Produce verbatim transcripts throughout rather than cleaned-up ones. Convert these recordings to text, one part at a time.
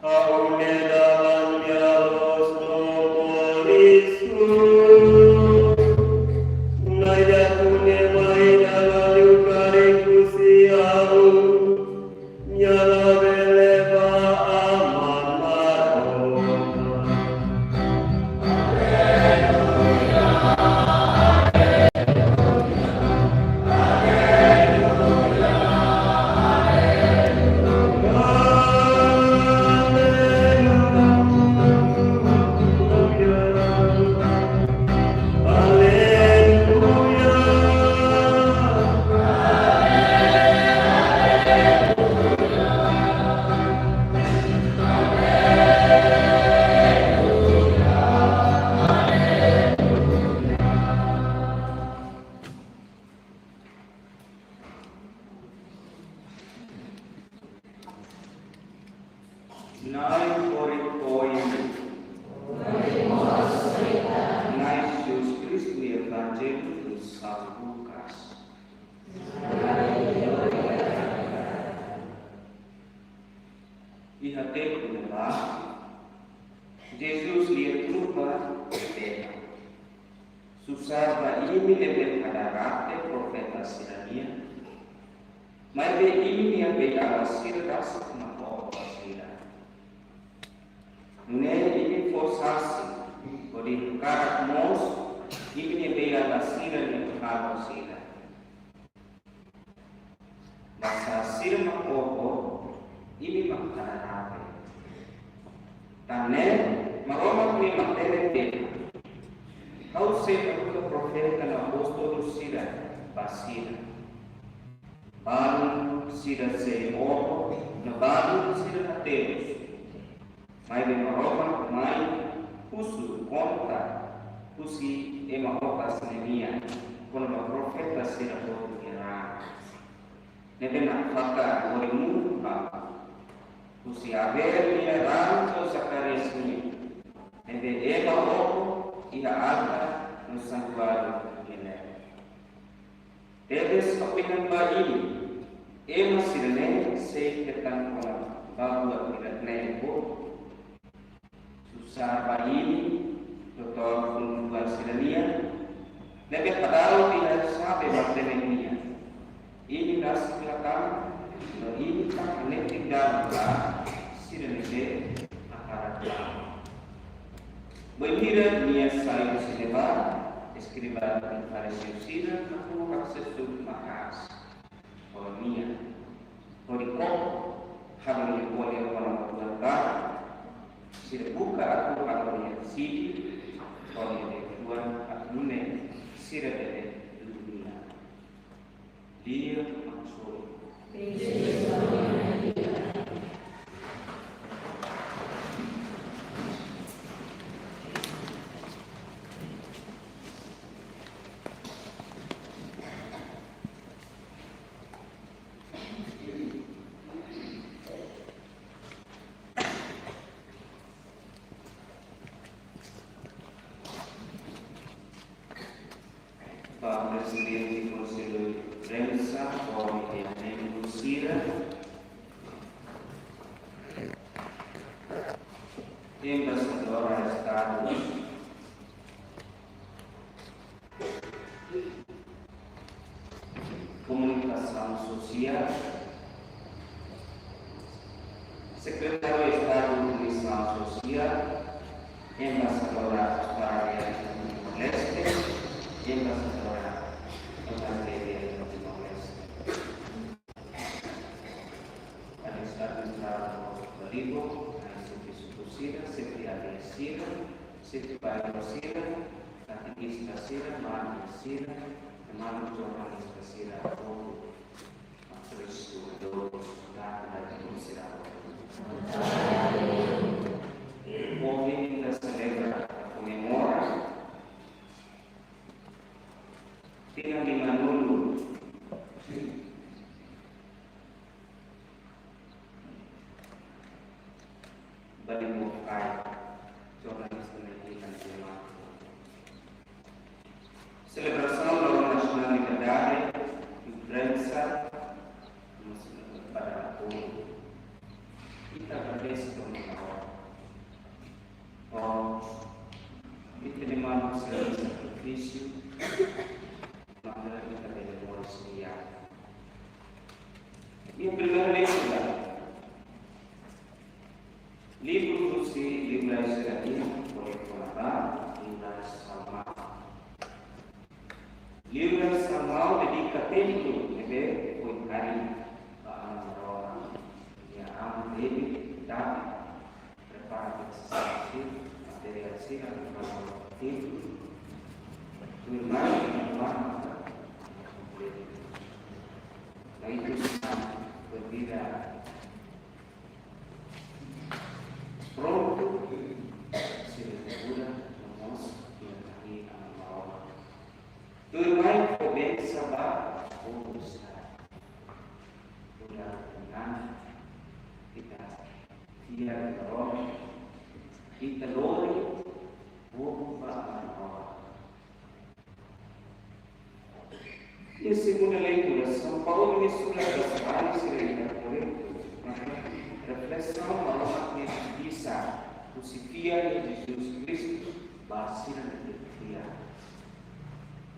Ha'u ne'e dalan, nia loos no moris. Na'i atu ne'e mai dalan liu karik husi ha'u, nia labele ba Aman Maromak. Na'i, obrigadu. Na'i Jesus Kristu, Evanjellu São Lucas. Iha tempu ne'ebá, Jesus lia tulun ba terra. Susar ba imi ne'ebé hadarate profeta sira-nian, maibé imi-nia beiala sira rasik mak oho ba sira. Nune'e imi fó sasin, hodi hakarak mós imi-nia beiala sira-nia halo sira. Basá sira mak oho, imi mak hadarate. Tan ne'e, Maromak nia matenek dehan: Ha'u sei haruka profeta no apóstolu sira ba sira. Balun sira sei oho, no balun sira haterus. Maibé Maromak mai husu konta husi ema oho ba sira-nian, kona-ba profeta sira hotu nia raan. Ne'ebé nafatin hodi mundu ba husi Abel nia raan to'o Zakarias nian, ne'ebé ema oho iha altar no santuáriu nia leet. Tebes ha'u dehan ba imi, ema sira-ne'e sei hetan kona-ba buat hirak ne'e hotu. Susar ba imi, doutór fulan-fulan sira-nian, ne'ebé hadalan iha xave matenek nian. Imi rasik la tama, no imi taka netik dalan ba sira ne'ebé hakarak tama. Bainhira nia sai husi ne'ebá, eskriba no fariseu sira hatudu haksesu maka'as ho nia, hodi koko halo nia ko'alia kona-ba buat barak. Sira buka atu halo nia deside, hodi nia dehan atu nune'e sira bele dudu nia. Lia mak soru. Ba Prezidente Konsellu Imprensa, ba membru sira, Embaixadór Estadu, Komunikasaun Sosiál, Sekretáriu Estadu Komunizasaun Sosiál, Embaixadór Austrália iha Timor-Leste, Embaixadór Austrália iha Timor-Leste. Administradór Estadu Balibo, ai servisu sira, sira, sira, sira, katekista sira, madre sira, irmaun jornalista sira, povu, matriz, doador, da, da, sira. Ohin ita selebra, komemora tinan lima-nulu Balibo Kai, jornalista ne'ebé ita ema. Selebrasaun Loron Nasionál Liberdade Imprensa, mas pada apoiu. Ita bele Ita-nia Maromak. Oh, ita-nia Maromak sira-nia sakrifísiu, maibé ita bele moris di'ak. Iha primeira leitura, livru husi Liurai sira-nian, Kolektu Natal, Liurai Salmão. Liurai Salmão dedika tempu ne'ebé foin harii ba Aman Maromak, nia aman David, David, prepara sasán sira, materiál sira, prepara tempu, tuirmai, tuirmai, la itu sasán, perdida, prontu, sira kuda, no mós, nia harii Aman Maromak. Tuirmai fó bensa ba povu sira. Tuda tenang, ita fiar Maromak, ita lori povu ba Maromak. Iha segunda leitura, São Paulo nia surat ba sarani sira iha Korintu, maka reflesaun Maromak nia justisa, husi fiar iha Jesus Kristu, ba sira ne'ebé fiar.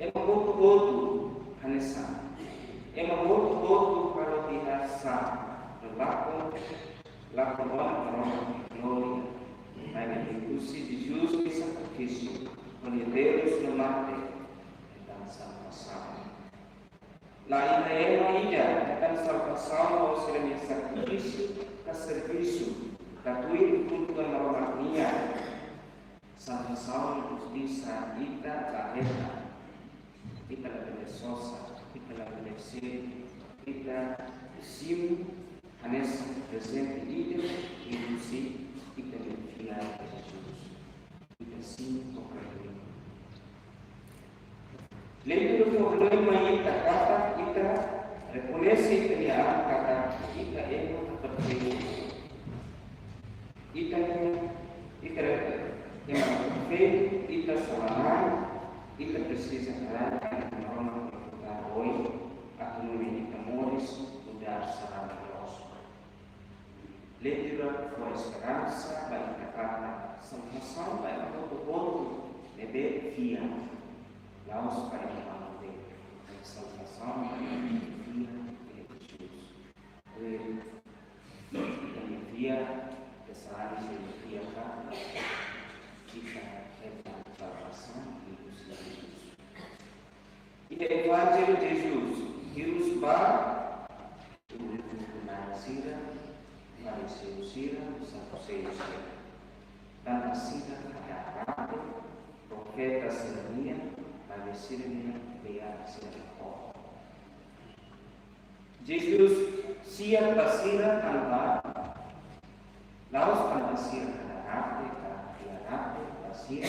Ema hotu-hotu hanesan. Ema hotu-hotu halo tiha sasán, no lakon, lakon ona Maromak nia glória. Maibé husi Jesus nia sakrifísiu, hodi terus no mate, entaun salvasaun. La iha ema ida, entaun salvasaun la'ós sira-nia sakrifísiu, ka servisu, ka tuir kultura Maromak nian. Salvasaun no justisa ita la hetan. Ita labele sosa, ita labele sedu, ita simu hanesan prezente ida husi ita-nia fiar Jesus. Ita simu ho problema. Leitura problema ita katak ita rekoñese ita-nia an katak ita ema perfeitu. Ita, ita, ema perfeitu, ita sala-na'in, ita presiza haraik Aman Maromak nia oin, atu nune'e ita moris nu'udar sarani loos. Leitura fó esperansa ba ita katak salvasaun ba ema hotu-hotu ne'ebé fiar. La'ós ba ema maluk de'it, salvasaun ba ema ne'ebé fiar iha Jesus. Ita-nia fiar, ita sarani sira-nia fiar ka, ita hetan salvasaun iha Jesus. Iha Evanjellu Jesus hirus ba guru-guru sira, Fariseu sira, Saduseu sira. Tanba sira hada'at rate profeta sira-nian, maibé sira-nia bei'at sira-nia ho. Jesus siap ba sira tanba, la'ós tanba sira hada'at rate, ka fiar rate ba sira,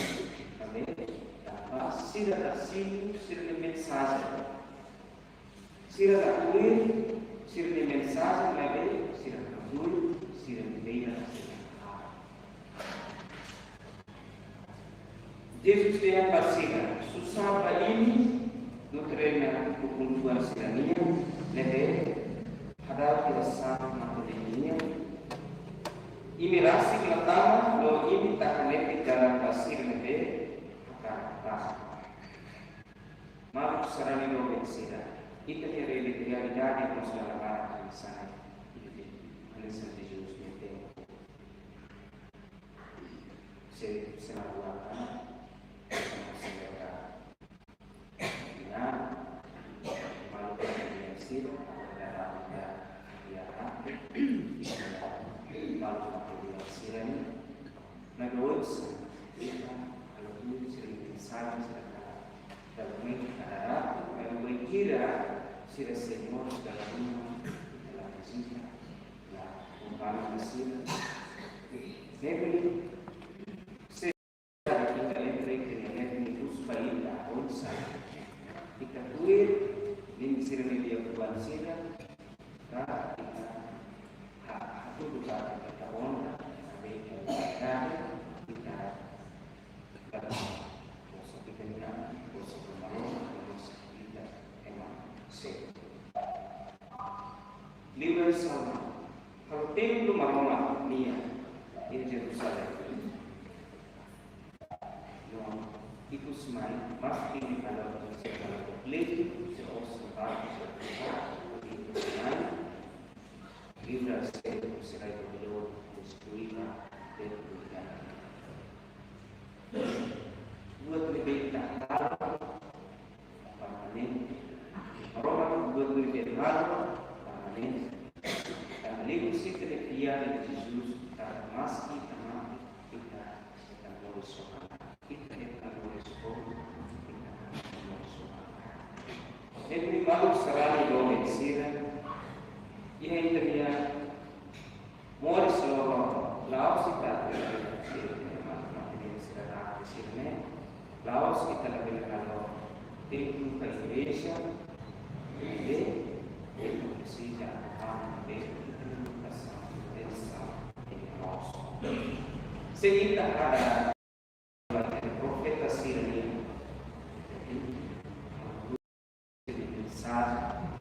maibé tanba sira la simu sira-nia mensajen. Sira la tuir sira-nia mensajen, maibé sira tuir sira-nia bei'at sira. Jesus dehan ba sira, susar ba imi no treina ukun-tuan sira-nian ne'ebé hadau tiha sasán mate-leet nian. Imi rasik la tama no imi taka netik dalan ba sira ne'ebé hakarak tama. Maluk sarani doben sira, ita-nia reali-, realidade mós la barak hanesan, hanesan Jesus nia tempu. Se, se na buat, se na buat. Ina, maluk sarani sira, ada, ada, ya, maluk sarani sira-nian. Maibé oinsá ita halo tuir sira-nia mensajen sira ka, dala ruma ita haree, maibé bainhira sira sei moris dala ruma, ita la vizita, la akompaña sira. Ne'ebé, se ita entre ita-nia netik nia husu ba ita, oinsá ita tuir, nin sira-nia liafuan sira, ka ita ha-, hatudu katak ita ona, maibé ita, ita, ita, boso ita nia, boso Maromak, boso ita ema seluk. Liurai Salmão, halo templu Maromak nian, Ikus mai, maski nia valór sira la kompletu, sira osan barak, sira la kompletu, ikus mai, livra sira, sira valór konstrui ba tempu ida. Buat ne'ebé ita halo permanente. Maromak buat ne'ebé halo permanente. Tanba liuhusi ita-nia fiar iha Jesus, tanba maski ita mate, ita, ita moris ho Aman. Ita, ita moris ho, ita moris ho Aman. Ne'ebé maluk sarani doben sira, iha ita-nia moris loron, la'ós ita, ita, ita, ita, ita, ita, ita, ita, ita, la'ós ita labele halo tempu ba igreja, ne'ebé, tempu presiza, tanba ita-nia edukasaun, edukasaun, edukasaun. Se ita halo profeta sira-nia mensajen.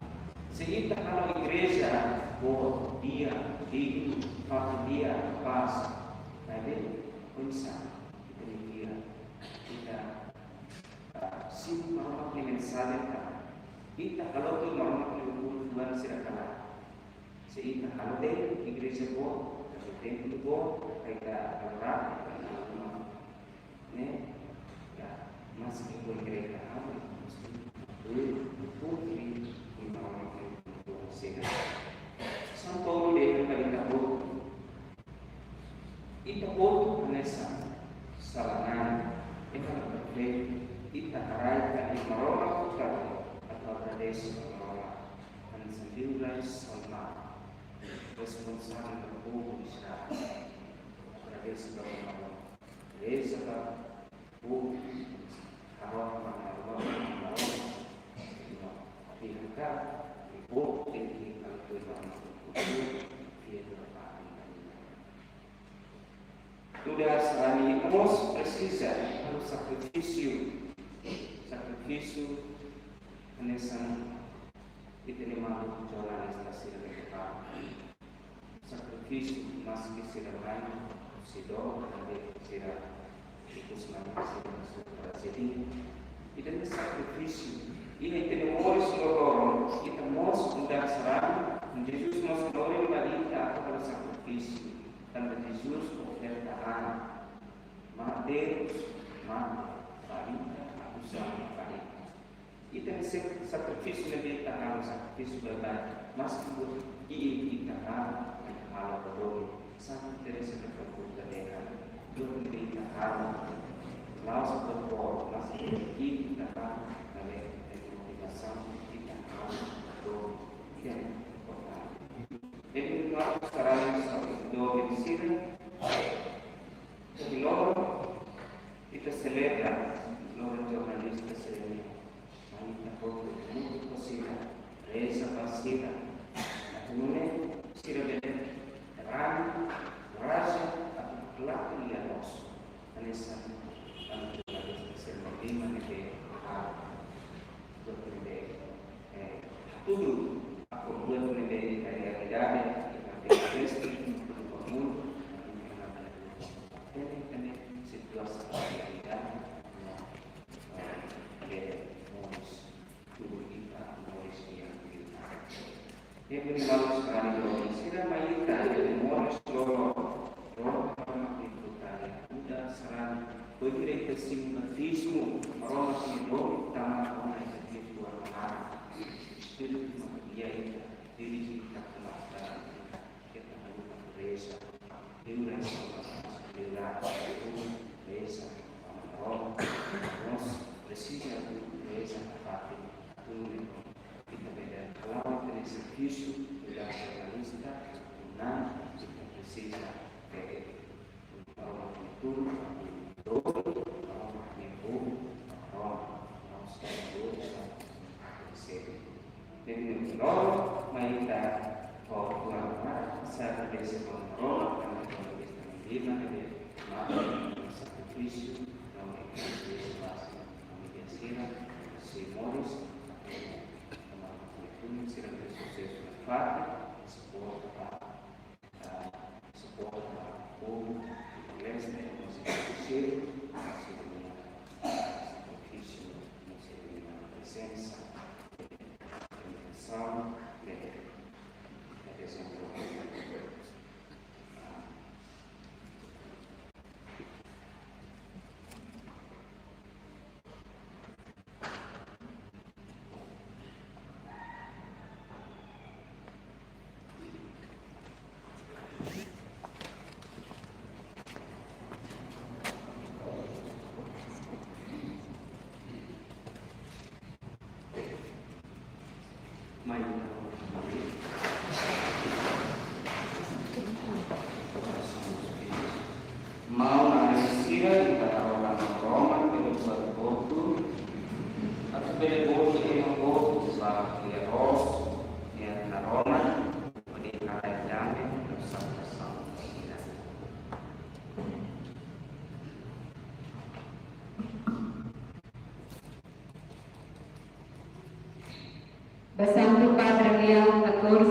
Se ita halo igreja boot, di'ak, dignu, família, pás, maibé, oinsá ita-nia fiar, ita, ah, simu Maromak nia mensajen ka? Ita halo tuir Maromak nia ukun-fuan sira ka lae? Se ita halo de'it igreja boot, halo templu boot, ita halo rapi, ita halo uma, ne'e, ya, maski igreja halo, maski tuir, tuir, tuir, tuir, tuir, tuir, tuir, tuir. São Paulo dehan ba ita hotu, ita hotu hanesan sala-na'in, ita la perfeitu, ita haraik iha Maromak, atu agradese ba Maromak, hanesan liurai Salmão, responsavel ba povu Israel, agradese ba Maromak, reza ba povu, harohan ba Maromak, harohan ba Maromak, tapi haka, povu tenke halo tuir Maromak, fiar ba Aman. Nu'udar sarani mós presiza halo sakrifísiu, sakrifísiu hanesan ita-nia maluk jornalista sira dehan. Sakrifísiu, maski sira mai, sira dook, maibé sira ikus mai, sira masuk para sedih. Ita-nia sakrifísiu, iha ita-nia moris loron, ita mós nu'udar sarani, Jesus mós lori ba ita atu halo sakrifísiu. Tanba Jesus oferta an, mate, mate, ba ita, atu salva ba ita. Ita-nia sak-, sakrifísiu ne'ebé ita halo, sakrifísiu baibain, maski buat ki'ik ita halo, ita halo ba domin. Santa Teresa de Calcutá dehan, buat ne'ebé ita halo, la'ós buat boot, maski buat ki'ik ita halo, maibé motivasaun ita halo ba domin. Ida-ne'e importante. Jadi, maluk sarani, doben sira, ohin loron ita selebra loron jornalista sira-nian. Mai ita hotu hamutuk ho sira, reza ba sira, atu nune'e sira bele rani, raja, atu klaku lia nos. Hanesan, anu, sira lima ne'ebé, ah, buat ne'ebé, eh, tudu, aku buat ne'ebé, eh, realidade, ita tenke resta, ita tenke mundu, ita tenke, tenke situasaun realidade, no, eh, bele moris, tudu ita moris iha realidade. Ne'ebé maluk sarani doben sira, mai ita, ita moris loron, loron Maromak nia fruta, nu'udar sarani, bainhira ita simu batizmu, Maromak nia domin tama ona ita-nia fuan laran. Espíritu mak guia ita, dirije ita, komanda ita, ita haluha reza, liurai Salmão, liurai, reza, Maromak, mós presiza reza, atu nune'e ita bele hala'o ita-nia sakrifísiu, nu'udar jornalista, nune'e ita presiza bele Maromak nia tulun, domin, Maromak nia povu, Maromak, Maromak nia povu, nia povu. Jadi, loron mai ita ho tuan ma, sa agradese ba Maromak, tanba Maromak nia lima, jadi, mate, sakrifísiu, no ita presiza basa, família sira, sei moris, Maromak nia tulun, sira bele susesu nafatin, suporta ba, ah, suporta ba povu Timor-Leste, no sei, sei, sei,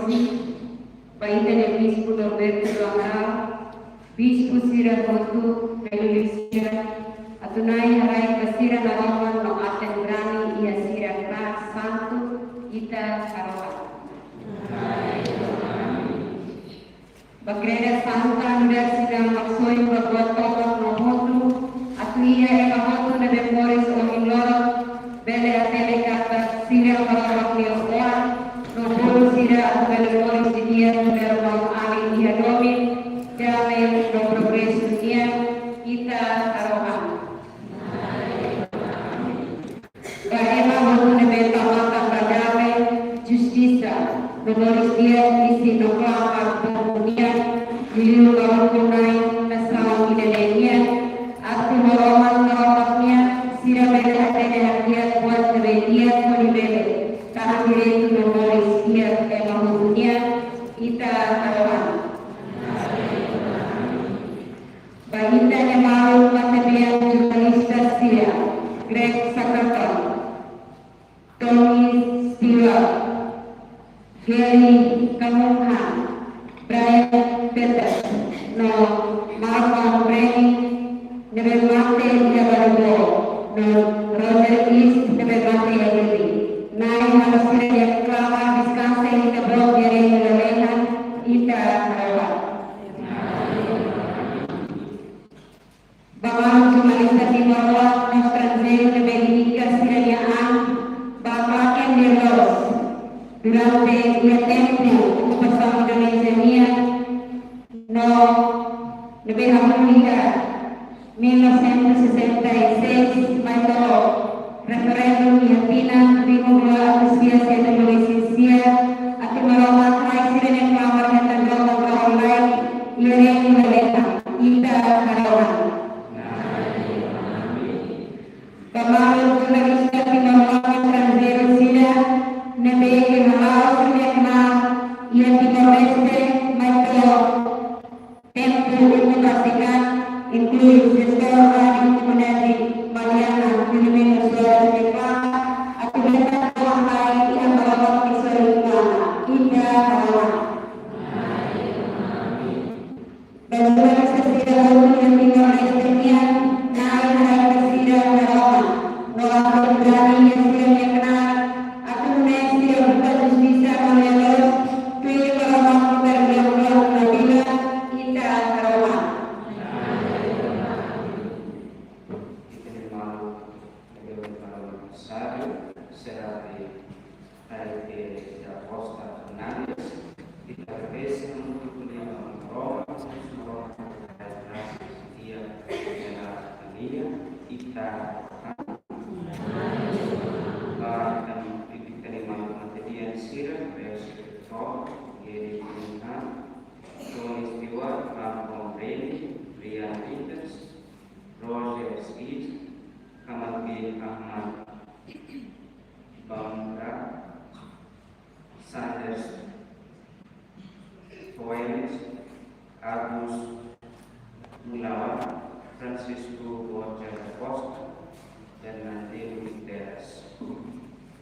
ba ita-nia Bispu Norberto do Amaral, bispu sira hotu, liuliu sira, atu Na'i haraik ba sira naroman no aten-brani iha sira knaar santu, ita harohan. Ba Kreda Santa, nu'udar sira Maksoin ba buat tomak no hotu, atu iha ema hotu ne'ebé moris ohin loron, bele hatene katak sira Maromak nia oan, no bolu sira atu bele moris didi'ak nu'udar maun-alin iha domin, dame no progresu nian, ita harohan. Ba ema hotu ne'ebé tamata ba dame, justisa, no moris di'ak isin no klamar povu nian, liuliu ba ukun-na'in nasaun ida-ne'e nian, atu Maromak, Maromak nian, sira bele hatene hakiak buat ne'ebé di'ak hodi bele tahan direitu no moris di'ak ema hotu nian, ita harohan. Ba ita-nia maluk matebian jornalista sira, Greg Sakaton, Tony Stewart, Gary Kamunghan, Brian Peters, no Malcolm Rennie, ne'ebé mate iha Balibo, no Roger East, ne'ebé mate iha Dili. Na'i halo sira-nia klamar deskansa iha boot nia reinu lalehan, ita harohan. Ba maluk jornalista Timor-Leste no estranjeiru ne'ebé dedika sira-nia an ba klaken de los durante iha tempu okupasaun Indonézia nian no ne'ebé hahú iha mil novecentos e sessenta e seis, mai to'o referendu iha tinan rihun rua atus sia siatolu resin sia, atu Maromak haraik sira-nia klamar hetan rotan ba oin-laek iha reinu lalehan, ita harohan. Ba maluk jornalista Timor-Leste no estranjeiru sira ne'ebé hala'o sira-nia knaar iha Timor-Leste, mai to'o tempu okupasikan, inklui jestór Rádiu Komunidade Maliana, Filomeno Soares de Clara, atu hetan doan-na'in iha Maromak nia sorin Maromak, ita harohan. Ba jornalista sira hotu iha Timor-Leste nian, Na'i haraik ba sira naroman no aten-brani iha sira-nia knaar, atu nune'e sira buka justisa no lia-loos, tuir Maromak nia perdua no perdua, ita harohan. Ita-nia maluk ne'ebé Maromak hasa'e, será de Aide da Costa Fernandes, ita agradese hamutuk ho nia Maromak, Maromak nia grasa, dia, nia la tania, ita ba ita-nia maluk matebian sira, Reus Tom, Geri Intan, Tony Stewart, Malcolm Rennie, Brian Peters, Roger East, Kamal bin Ahmad, Bambra, Sanders, Joanes, Agus Mulawan, Francisco Borja da Costa, Fernandino Guterres.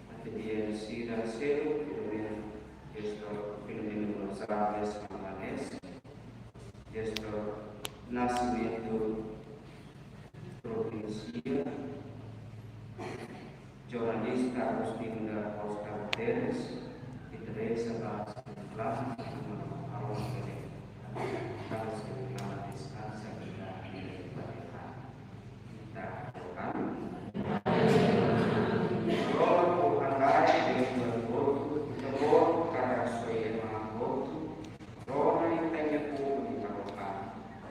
Matebian sira seluk, Filomeno, Gestor Filomeno Gonçalves Magalhães, Gestor Nascimento Provincia, jornalista Agostinho da Costa Guterres, e Teresa Barros Reclama, Aroma Belém. Para se reclama descansa, que está aqui, está errado. Ita harohan. Rona Tuhan Na'i, Deus do outro, ita-boot, kada soe ema hotu, rona ita-nia povu nia harohan.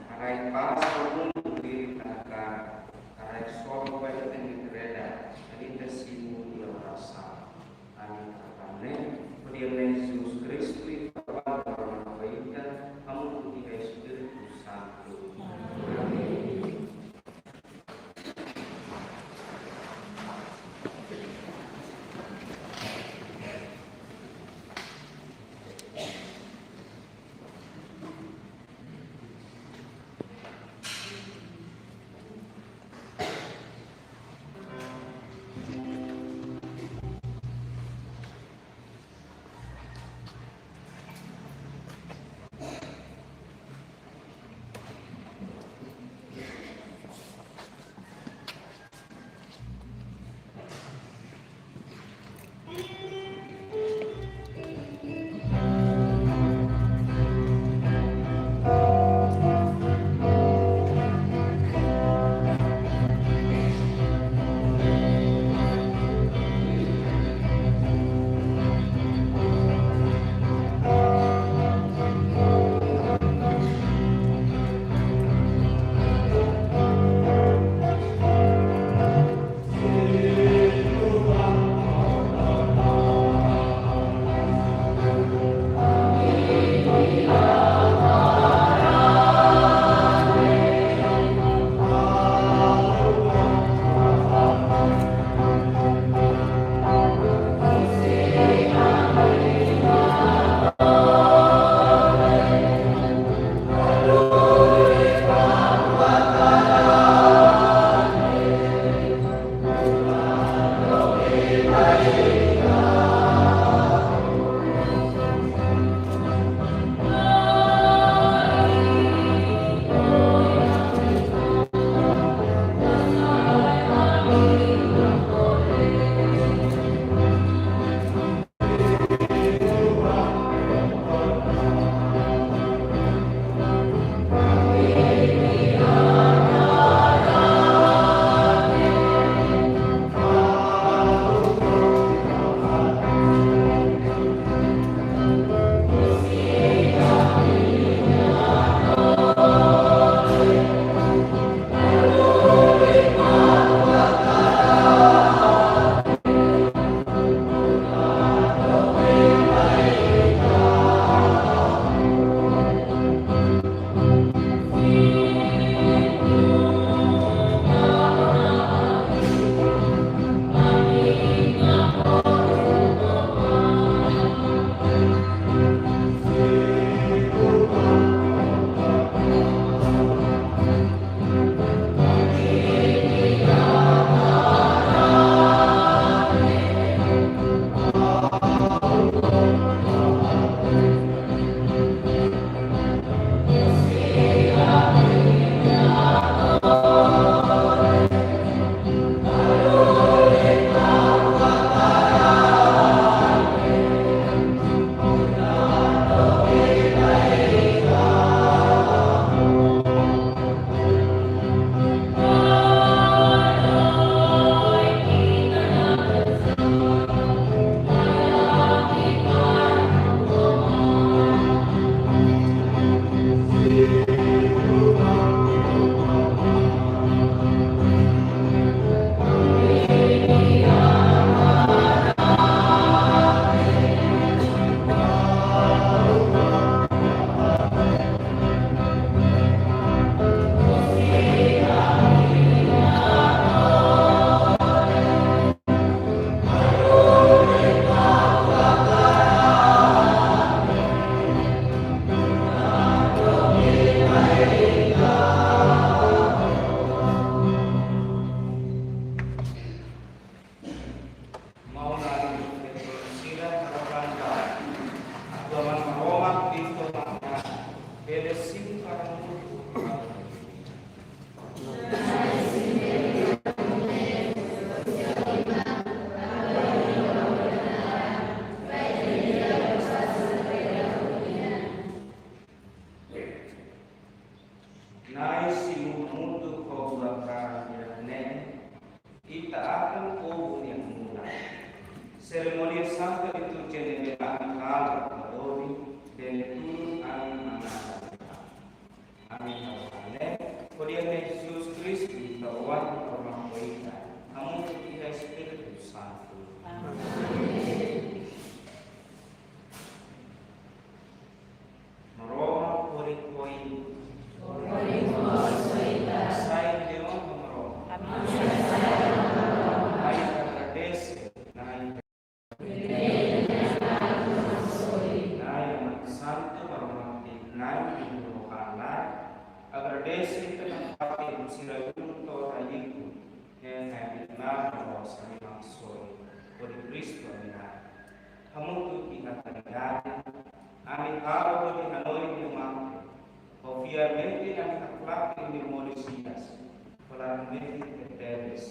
Haraik pás ba mundu tuir ita-nia kaer, haraik sobu ba ita-nia Kreda, ita simu iha orasaun. Ami harohan ne'e, hodi Aman Jesus Kristu, ita-boot, rona ba ita, hamutuk ho Espíritu Santu. Amen. hamutuk ho buat karan hirak-ne'e, ita akan povu nia mula. Serimónia Santa Liturjia ne'ebé ami halo hadomi, dene tulun ami manata. Ami halo fali ne'e hodi Ami Jesus Kristu, ita-nia Oan, Na'i Maromak ita, hamutuk iha Espíritu Santu. Amen. Maromak hodi ho imi. Hasai imi ho Maromak. Ami agradese, Na'i. Na'i Aman Santu, Maromak nia Na'i, Na'i nia Rohan Laek. Agradese ita nafatin sira ulun to'o raiku, ne'e Na'i nia Na'i Maromak sami maksoi, hodi Kristu ami-nia Na'i. Hamutuk iha karidade, ami halo hodi hanoin nia mate, ho fiar metin ami haklaken nia moris hi'as, ho laran metin tebetebes,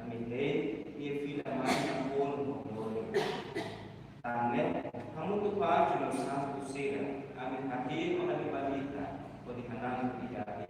ami hein nia fila mai nia bolu no glória. Tan ne'e, hamutuk ho anju no santu sira, ami hahi'i no hadi balita, hodi hananu ida-idak.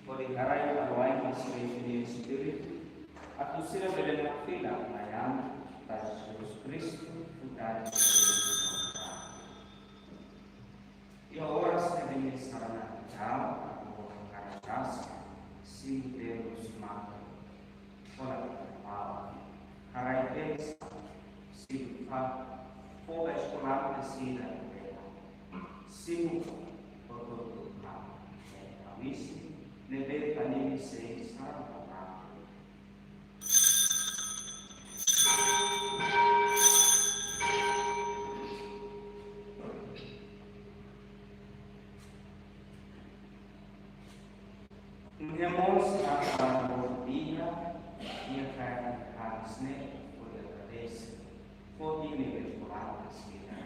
hodi haraik halo ai mós Espíritu, atu sira bele nakfila mai ami, ba Jesus Kristu, Funu Na'i Maromak. Iha oras ne'ebé nia sarani ita, atu hodi haraik rasa, simu Deus Maromak, hola ita-nia maun, haraik bensaun, simu fó ba eskolante sira-nia beibeik, simu ba hotu-hotu, ba ami sira ne'ebé tanimi sei sarani. Nune'e mós ita hodi iha, iha kaer hanesan ne'e, hodi agradese, hodi ne'e berkorang sira.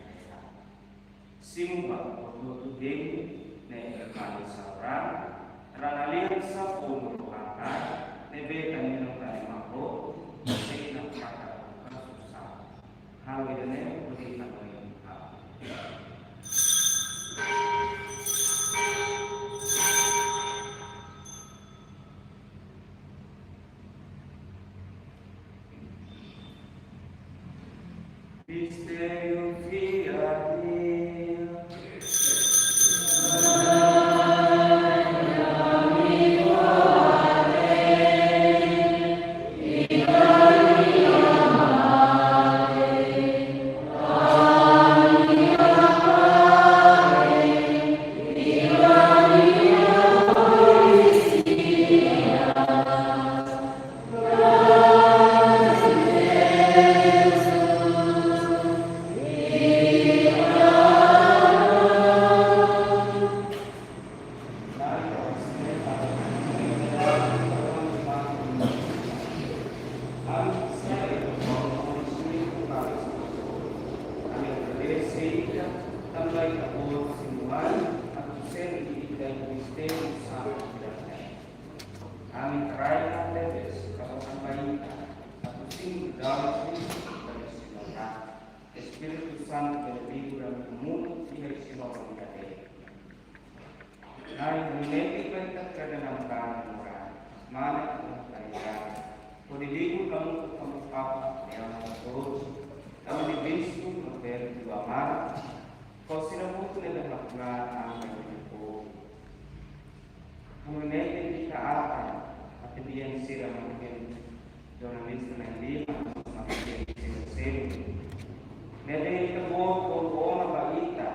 Simu ba hotu-hotu ida-ne'e, fali saran, rona aliansa povu Tuhan, ne'ebé tanba Na'i Maromak, sei nakata kasu sa. Halo ida-ne'e hodi ita hanoin. Mistériu fiar. Ami haraik tebes, katak tanba ita, atu simu dalan Kristu, Espíritu Santu bele liurai hamutuk iha isi-nia moris ida-ne'e. Na'i, hanoin netik ba ita kada namkana moran, mana ku karidade. Hodi liurai hamutuk ho Papa, Leão katorze, Amu Bispu, no Pedro Guamara, ho sira hotu ne'ebé hapna ami nia povu. Hanoin netik ita atan, atu bian sira mungkin jornalista na'in lima, mungkin sira seluk. Ne'ebé ita-boot ona ba ita,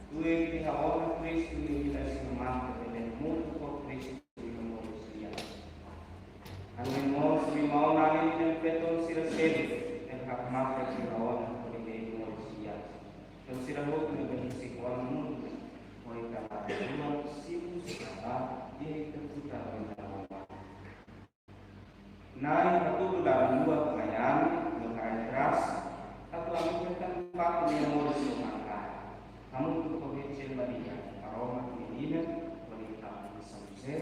tuir iha ona Kristu nia ida-idak maka bele hamutuk ho Kristu iha moris di'ak. Hanoin mós liman-alin no feton sira seluk, ne'ebé hakmatek iha ona hodi iha moris di'ak. No sira hotu ne'ebé husik ona mundu, hodi ita laran-luan simu sira ba, iha ita-nia futar Na'i, hatudu laran-luan mai ami, no haraik rasa, atu ami hetan fatin nia moris no mangkara. Hamutuk ho Virjen Maria, Maromak nia inan, hodi São José,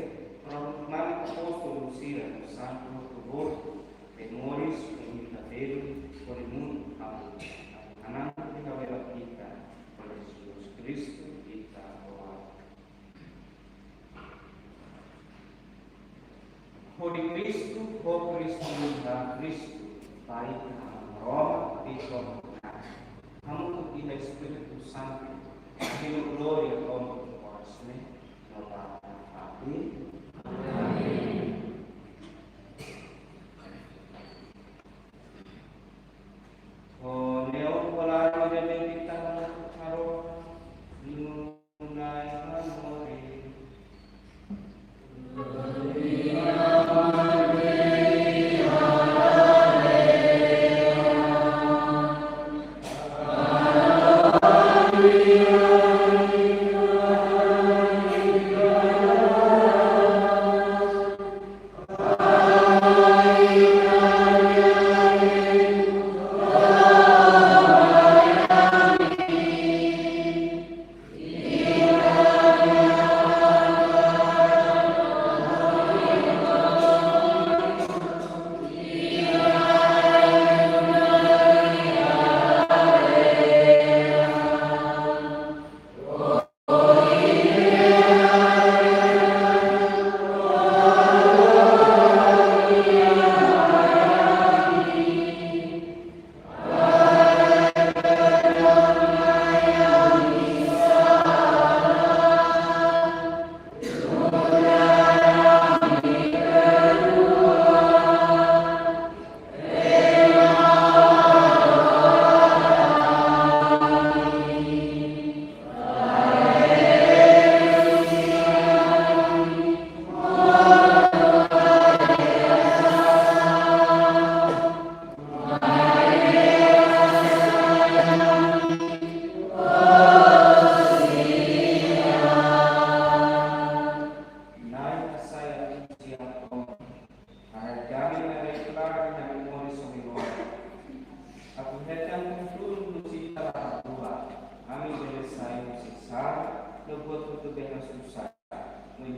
Roma, Apóstolu sira, no santu hotu-hotu, ne'ebé moris, no ita bele, hodi mundu, hamutuk, atu hananu, ita bele ita, Jesus Kristu, ita, Tuhan. Hodi Kristu, ho Kristu, no iha Kristu, ba ita Aman Maromak, Fili Maromak, hamutuk ho Espíritu Santu, atu hela glória ho oras ne'e, no ba aban. Amen. Ho neon polar de bendita haro, no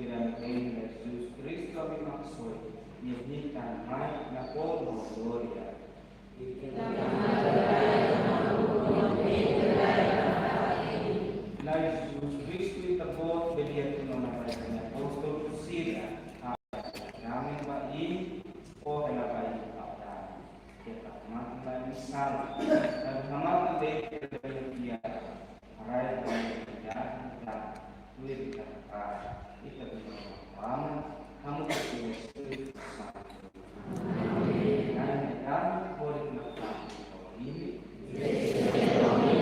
Na'i Jesus Kristu ami maksoin, nia hetan mai na kol no glória. Na'i Jesus Kristu ita-boot bele atu no na bai nia apóstolu sira, dame ba imi, o hela ba imi, Abraham. Keta matan ba imi sala, dan hamatan de'it ba imi dia, rai ba imi dia, dan tuir ita para, ita bina mama, kamu kasih Espíritu Santo. Amin. Dan kita boleh makan ini. Amin.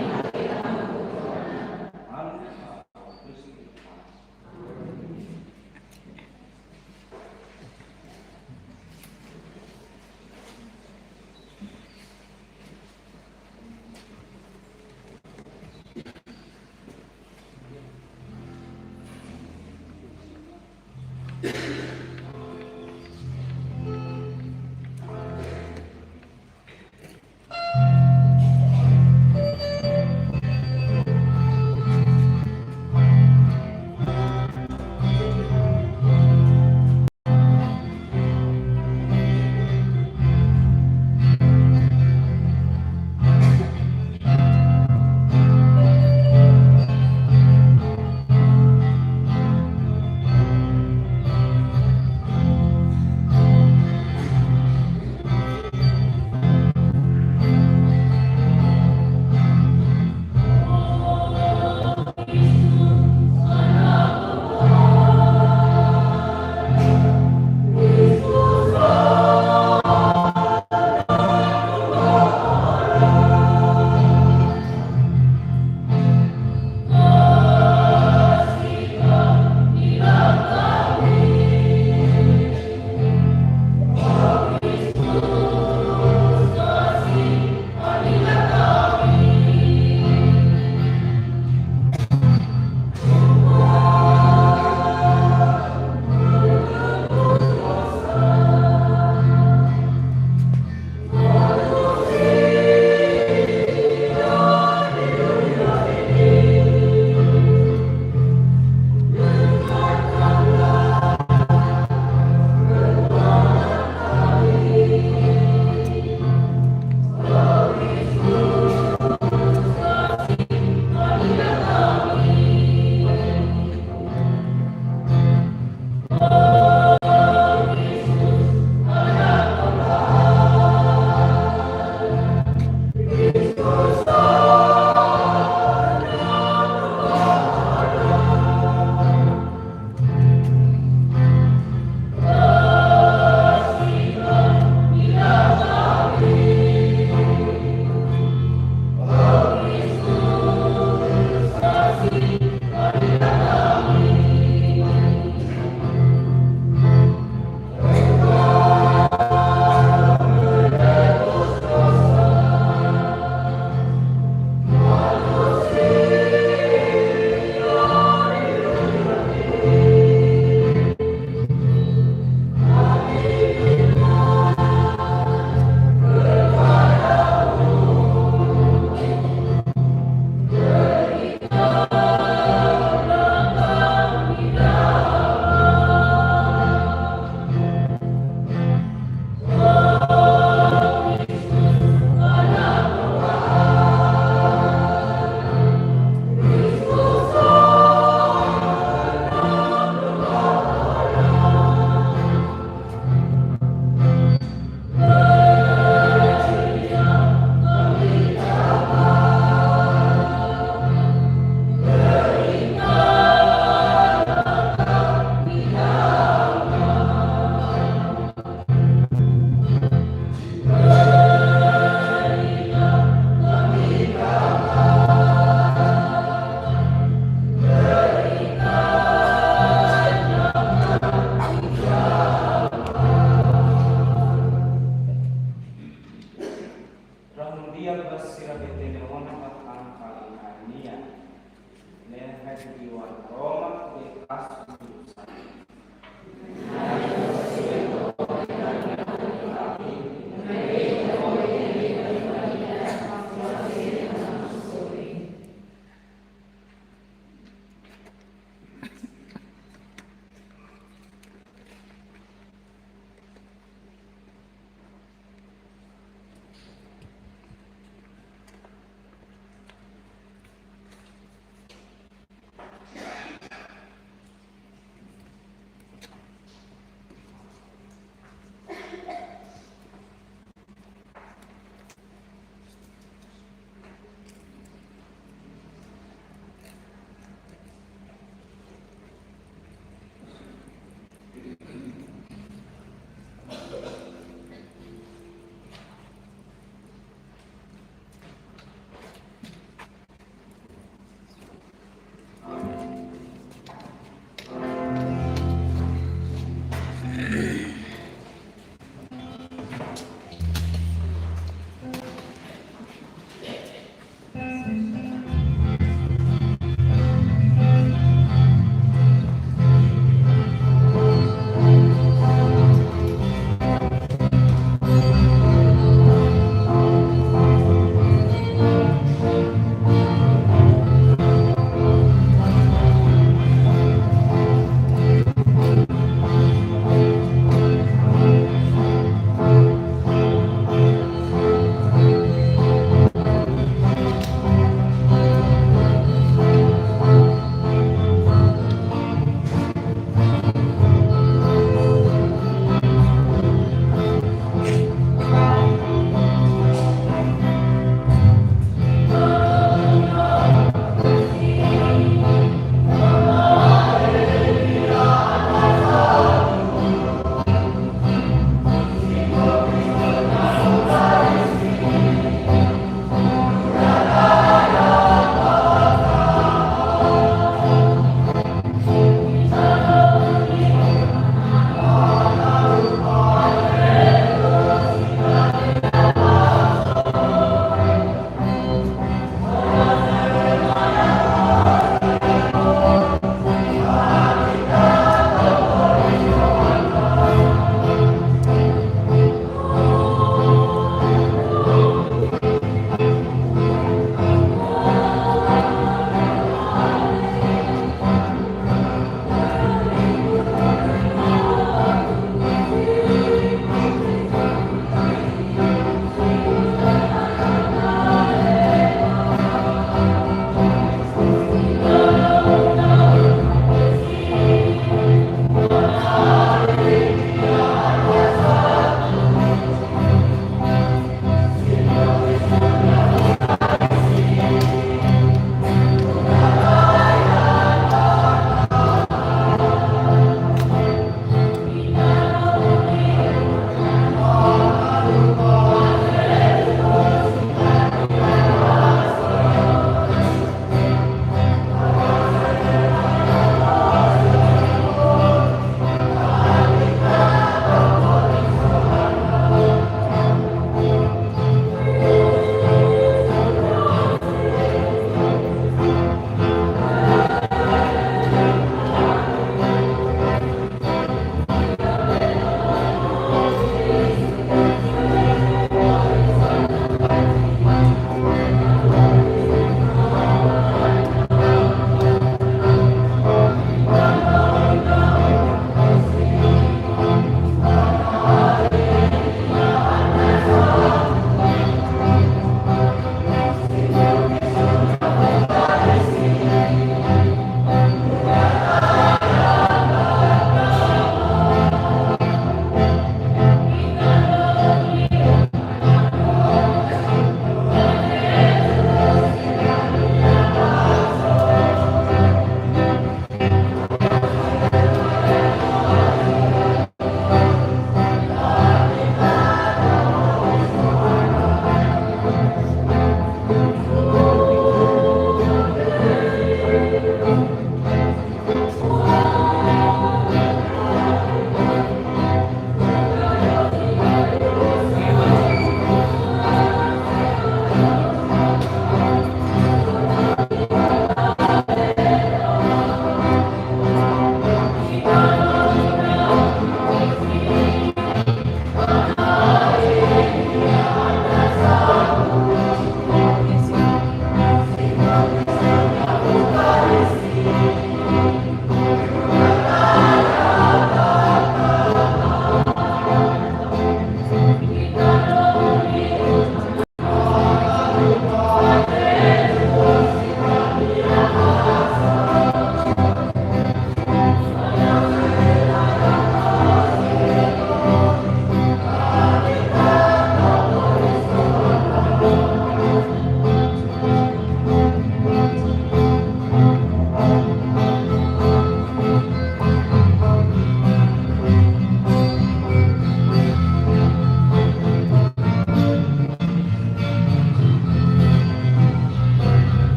Rahun di'ak ba sira be hatene ona ba tan fali nian. Ne'e hadi'a Roma de kasu.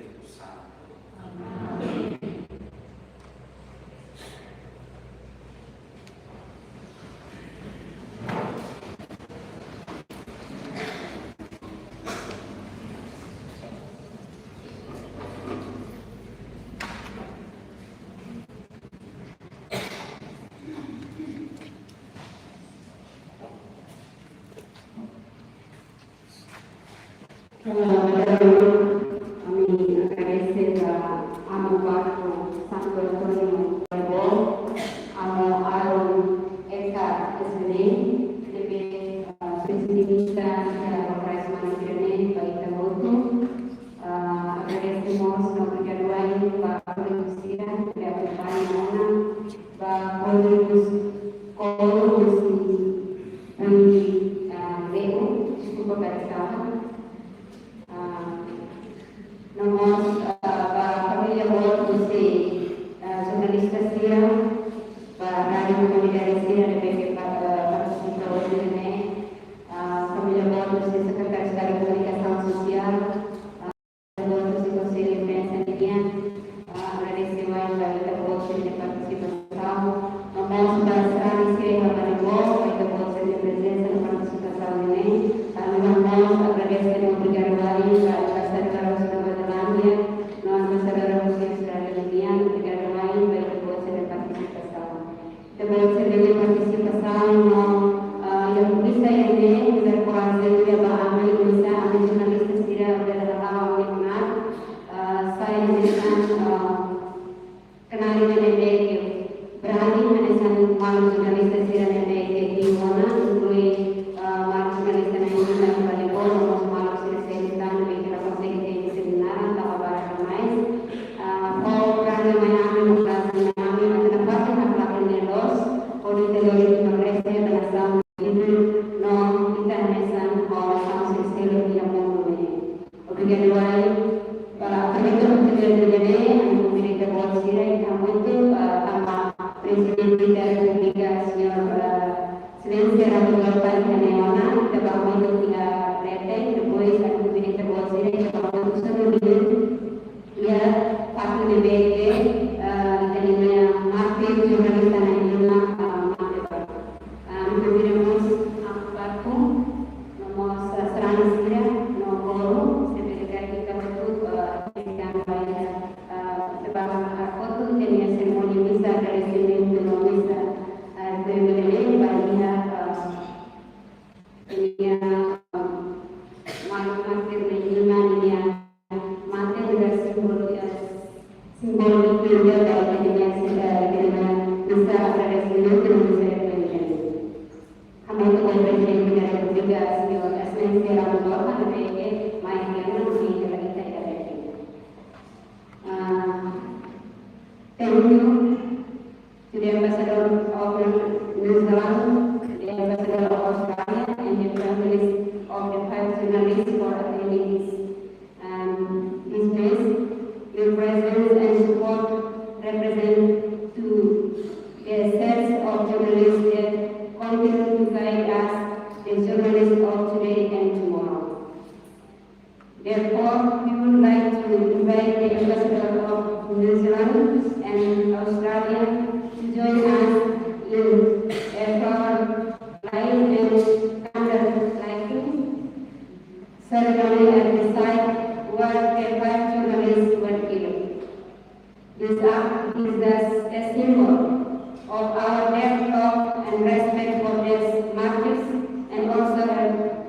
Espíritu Santo. Amén. Halo, ami agradese ba Amu Barku Santo António Baibo, Amu Aaron Eka S B D, ne'ebé, ah, prezidente da Igreja Local Semana Grande, ba ita hotu. Ah, agradese mós no obrigadu wa'in ba kolega sira ne'ebé akompaña ona, ba kolega, kolega husi Budi, ah, Leu, deskulpa ba estaha. Ah, no mós, ah, ba família boot husi, ah, jornalista sira, ba rádiu komunidade sira ne'ebé ke pa-, ah, partisipa hotu ne'e. Ah, família boot husi Sekretáriu Estadu Komunikasaun Sosiál, ah, boot husi Konsellu Imprensa nian, ah, agradese wa'in ba ita-boot sira-nia partisipasaun. No mós ba sarani sira iha Maromak, ba ita-boot sira-nia prezensa no partisipasaun ne'e. Ami mós agradese no obrigadu wa'in ba Embaixadór husi Nova Zelándia, no Embaixadór husi Austrália nian, obrigadu wa'in ba ita-boot sira-nia partisipasaun. Ita-boot sira-nia partisipasaun no, ah, iha misa ne'e, misa kuaze iha ba ami, misa ami jornalista sira, bele halo ami kenal, ah, sai hanesan, ah, kenal ne'ebé ke berani hanesan maluk jornalista sira ne'ebé ke tiha ona, inklui, ah, maluk jornalista na'in-tinan iha Bali, no mós maluk sira seluk tan ne'ebé ke la konsege temi sira-nia naran, tanba barak demais. Ah, fó berani mai ami, no berani mai ami, atu nafatin haklaken ne'e loos, hodi ita lori ita-nia nasaun, ita no ita hanesan ho nasaun sira seluk iha mundu ne'e. Obrigadu wa'in ba aproveita oportunidade ne'e, ami konvida ita-boot sira, ita hamutuk, ah, tanba Prezidente da Repúblika, señór, ah, Exelénsia Ratu Balotaru iha ne'e ona, ita bá hamutuk iha leten, depois ami konvida ita-boot sira, ita bá hamutuk sanu dulu. Iha fatin ne'ebé ke, eh, ita-nia mártir jornalista na'in-lima, eh, mate ba. Eh, ami konvida mós Amu Barku, no mós, eh, sarani sira, no kórum, se bele karik ita hotu, eh, ita ba iha, eh, ita ba, eh, hotu ita-nia serimónia misa agradesimentu no misa, eh, rekoñesimentu ba iha, eh, ita-nia, eh, maluk mártir na'in-lima nia mate ne'e símbolu, eh, símbolu ida ba ita-nia, eh, ita-nia misa agradesimentu no misa rekoñesimentu. Ami ita-boot Prezidente da Repúblika, señór Exelénsia Ratu Balotaru, ne'ebé ke mai iha ne'e, ami ita iha leten. Ah, thank you to the Ambassador of New Zealand, the Ambassador of Australia, and the families of the five journalists for attending this, um, this place. Your presence and support represent to the sets of journalists that continue to guide us, the journalists of today and tomorrow. Therefore, we would like to invite the Ambassador of New Zealand and Australia to join us in a flower laying and candle lighting ceremony at the site where the five journalists were killed. This act is thus a symbol of our deep love and respect for these martyrs and also a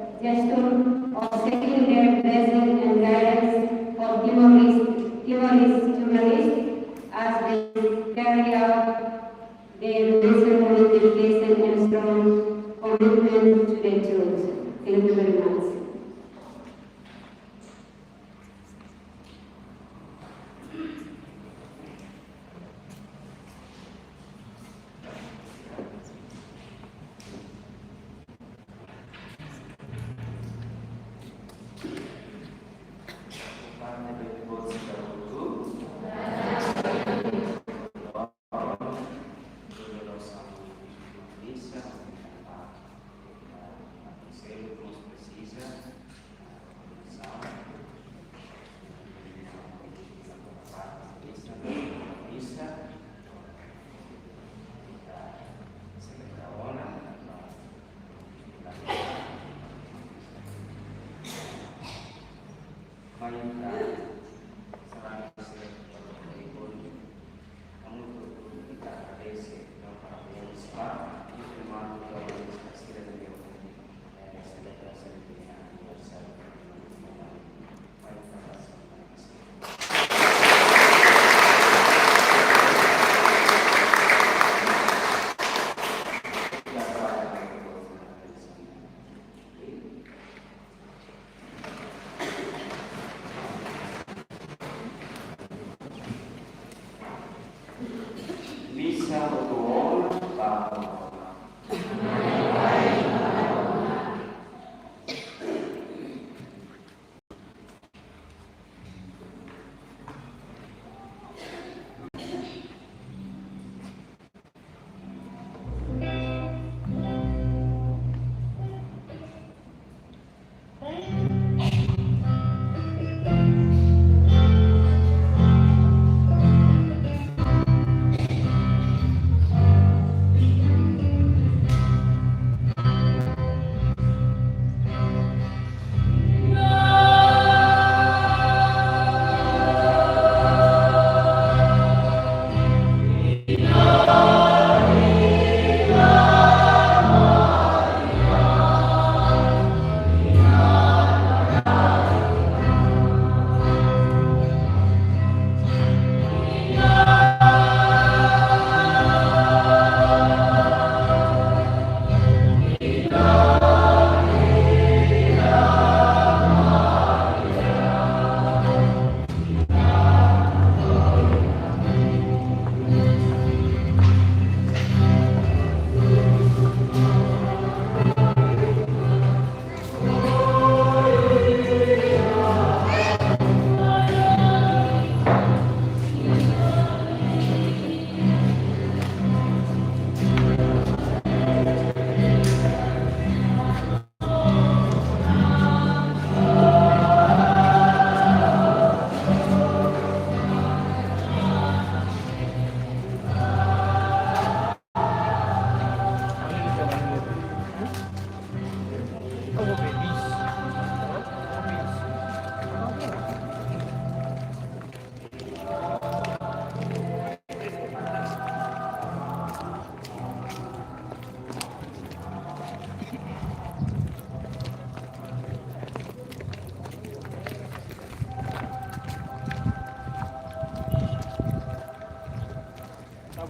commitment to their children. Thank you very much. Misa hotu ona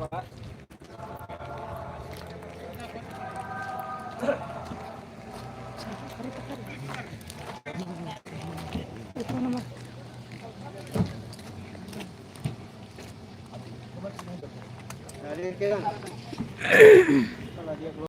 ba